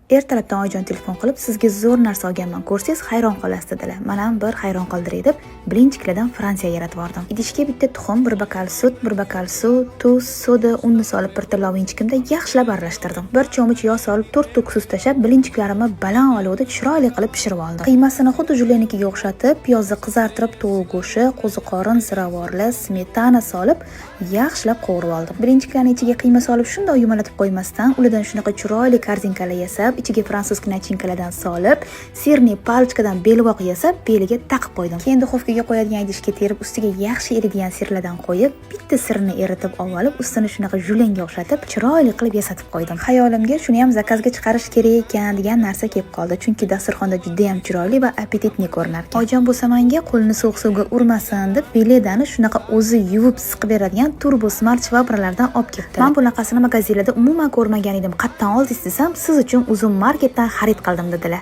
Ertalabdan oyijon telefon qilib, "Sizga zo'r narsa olganman, ko'rsangiz, hayron qolasiz", dedilar. Man ham bir hayron qoldiray deb блинчик lardan Fransiya yaratib yubordim. Idishga bitta tuxum, bir bokal sut, bir bokal suv, tuz, soda, unni solib, bir tillo vinchikimda yaxshilab aralashtirdim. Bir cho'mich yog' solib, to'rtta уксус tashlab, блинчик larimni baland olovda chiroyli qilib pishirib oldim. Qiymasini xuddi juliennikiga o'xshatib, piyozni qizartirib, tovuq go'shti, qo'ziqorin, ziravorlar, smetana solib, yaxshilab qovurib oldim. Блинчик larni ichiga qiyma solib, shundoq yumalatib qo'ymasdan, ulardan shunaqa chiroyli корзинка lar yasab, ichiga французский начинка lardan solib, сырный палочка dan belvoq yasab, beliga taqib qo'ydim. Keyin duxovkaga qo'yadigan idishga terib, ustiga yaxshi eriydigan сыр lardan qo'yib, bitta сыр ni eritib olib, ustini shunaqa julienga o'xshatib, chiroyli qilib yasatib qo'ydim. Xayolimga shuni ham заказ ga chiqarish kerak ekan degan narsa kelib qoldi, chunki dasturxonda juda ham chiroyli va аппетитный ko'rinar ekan. Oyijon bo'lsa menga qo'lini sovuq suvga urmasin deb Veledani shunaqa o'zi yuvib siqib beradigan turbo smart shvabralardan olib kelibdi. Man bunaqasini magazinlarda umuman ko'rmagan edim. "Qayerdan oldingiz?" desam, "Siz uchun Uzum Marketdan xarid qildim", dedilar.